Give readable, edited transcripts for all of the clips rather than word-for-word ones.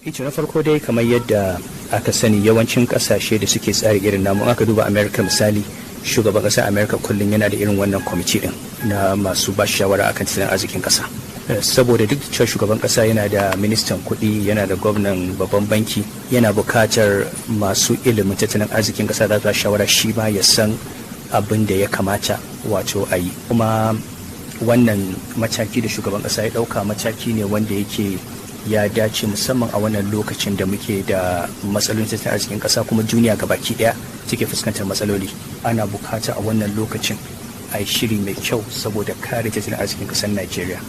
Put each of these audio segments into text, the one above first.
Ito na farko dai, kamar yadda aka sani, yawancin kasashe da suke tsari irin namu, aka duba America misali, shugaban ƙasar America kullum yana da irin wannan kwamiti din na masu ba shawara akan tattalin arzikin ƙasa. Saboda duk cewa shugaban ƙasa yana da ministan kuɗi, yana da gwamnan babban banki, yana bukatar masu ilimin tattalin arzikin ƙasa za su shawara, shi ma ya san abin da ya kamata wato a yi. Kuma wannan mataki da shugaban ƙasa ya ɗauka mataki ne wanda yake ya dace, musamman a wannan lokacin da muke da matsalolin tattalin arzikin ƙasa, kuma duniya gabaki ɗaya take fuskantar matsaloli. Ana bukata a wannan lokacin a yi shiri mai kyau saboda kare tattalin arzikin ƙasar Najeriya.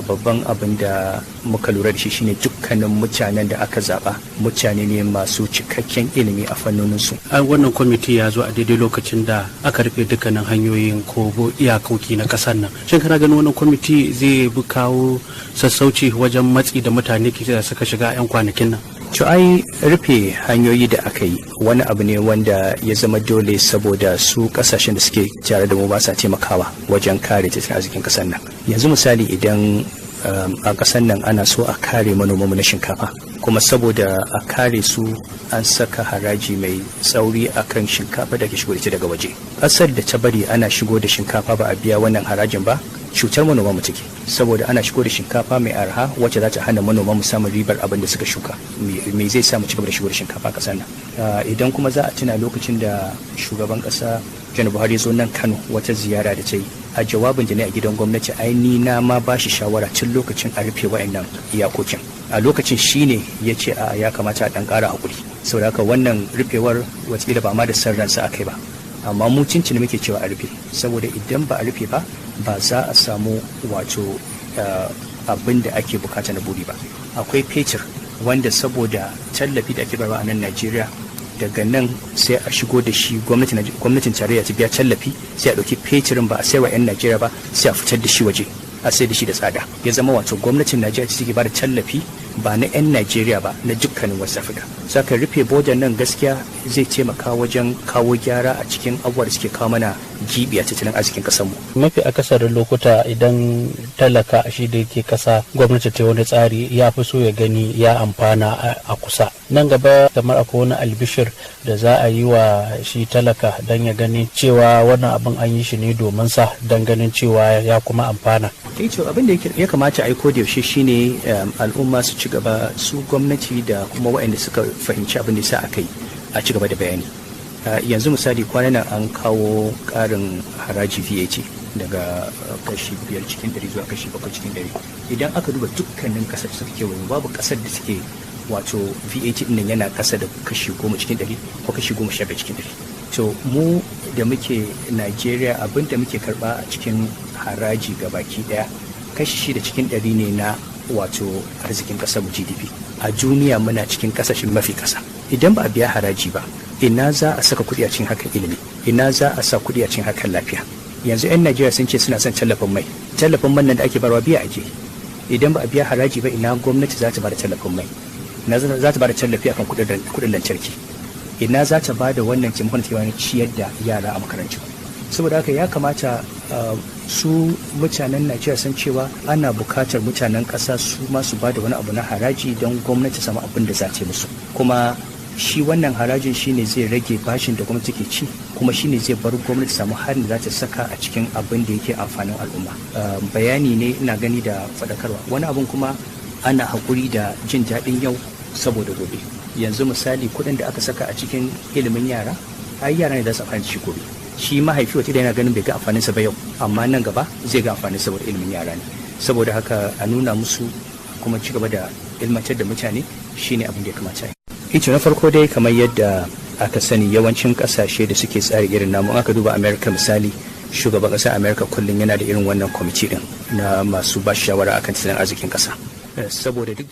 Babban abin da muka lura da shi shine dukkanin mutanen da aka zaba mutane ne masu cikakken ilimi a fannoninsu. Wannan kwamiti ya zo a daidai lokacin da aka rufe dukkanin hanyoyin ko iyakoki na ƙasar nan. Shin kana ganin wannan kwamiti zai bi kawo sassauci wajen matsi da mutane ke suka shiga 'yan kwanakin nan? To, ai rufe hanyoyi da aka yi wani abu ne wanda ya zama dole, saboda su kasashen da suke tare da mu ba sa taimakawa wajen kare tattalin arzikin kasar nan. Yanzu misali, idan a kasar nan ana so a kare manomanmu na shinkafa, kuma saboda a kare su an saka haraji mai tsauri akan shinkafa da ke shigo da ita daga waje. Kasar da ta bari ana shigo da shinkafa ba a biya wannan harajin ba, cutar manoma mu take, saboda ana shigo da shinkafa mai arha wacce za ta hana manoma mu samun ribar abin da suka shuka. Me zai sa mu ci gaba da shigo da shinkafa kasar nan? Idan kuma za a tuna, lokacin da shugaban kasa Janar Buhari zo nan Kano wata ziyara da ta yi, a jawabin da ne a gidan gwamnati, ai ni na ma ba shi shawara tun lokacin a rufe wa'annan iyakokin. A lokacin shine ya ce a ya kamata a dan ƙara hakuri. Saboda haka wannan rufewar watakila ba ma da san ransa akai ba, amma mu cincin muke cewa a rufe, saboda idan ba a rufe ba, ba za a samu wato abin da ake bukata na buri ba. Akwai fetur wanda saboda tallafi da ake bayarwa a nan Najeriya, daga nan sai a shigo da shi, gwamnatin tarayya ta biya tallafi, sai a ɗauki fetirin ba a sayarwa 'yan Najeriya ba, sai a fitar da shi waje a sai da shi da tsada. Ya zama wato gwamnatin Najeriya ce take ba da tallafi, ba na 'yan Najeriya ba, na dukkanin West Africa. Saka rufe bodan nan gaskiya zai taimaka wajen kawo gyara a cikin abubuwa da suke kawo mana gibi a tattalin arzikin kasar mu. Mafi akasarin lokuta, idan talaka shi da yake kasa, gwamnati ta wani tsari, ya fi so ya gani ya amfana a kusa. Nan gaba kamar akwai wani albishir da za a yi wa shi talaka don ya gani cewa wannan abin an yi shi ne domin sa, don ganin cewa ya kuma amfana? To, abin da ya kamata a yi ko da yaushe shine al'umma su ci gaba, su gwamnati da kuma waɗanda suka fahimci abin da sa aka yi, a ci gaba da bayani. Yanzu misali, kwanan nan an kawo ƙarin haraji VAT daga 5% zuwa 7%. Idan aka duba dukkanin ƙasar da suka kewaye, babu ƙasar da suke wato VAT ɗin yana ƙasa da 10% ko 15%. To, mu da muke Najeriya, abin da muke karɓa a cikin haraji ga baki ɗaya 6% ne na wato arzikin ƙasar GDP. A duniya muna cikin ƙasashen mafi ƙasa. Idan ba a biya haraji ba, ina za a saka kuɗi a cikin harkar ilimi? Ina za a sa kuɗi a cikin harkar lafiya? Yanzu 'yan Najeriya sun ce suna son tallafin mai. Tallafin man nan da ake barwa, biya ake. Idan ba a biya haraji ba, ina gwamnati za ta bada tallafin mai? Ina za ta bada tallafi akan kuɗin lantarki? Ina za ta bada wannan taimakon da take ciyar da yara a makarantu? Saboda haka ya kamata su mutanen Najeriya san cewa ana bukatar mutanen ƙasa su ma su bada wani abu na haraji don gwamnati samu abin da za ta yi musu. Kuma shi wannan harajin shine zai rage bashin da gwamnati ke ci, kuma shine zai bar gwamnati samu harin da za ta saka a cikin abin da yake amfanin al'umma. Bayani ne ina gani da faɗakarwa. Wani abin kuma ana haƙuri da jin daɗin yau saboda gobe. Yanzu misali, kuɗin da aka saka a cikin ilimin yara, ai yara ne za su amfani da shi gobe. Shi mahaifi wata yana ganin bai ga amfaninsa ba yau, amma nan gaba zai ga amfanin, saboda ilimin yara ne. Saboda haka a nuna musu kuma ci gaba da ilmantar da mutane shine abin da ya kamata. Ito na farko dai, kamar yadda aka sani, yawancin kasashe da suke tsari irin namu, aka duba America misali, shugaban ƙasar America kullum yana da irin wannan kwamiti din na masu ba shawara akan tattalin arzikin ƙasa, saboda duk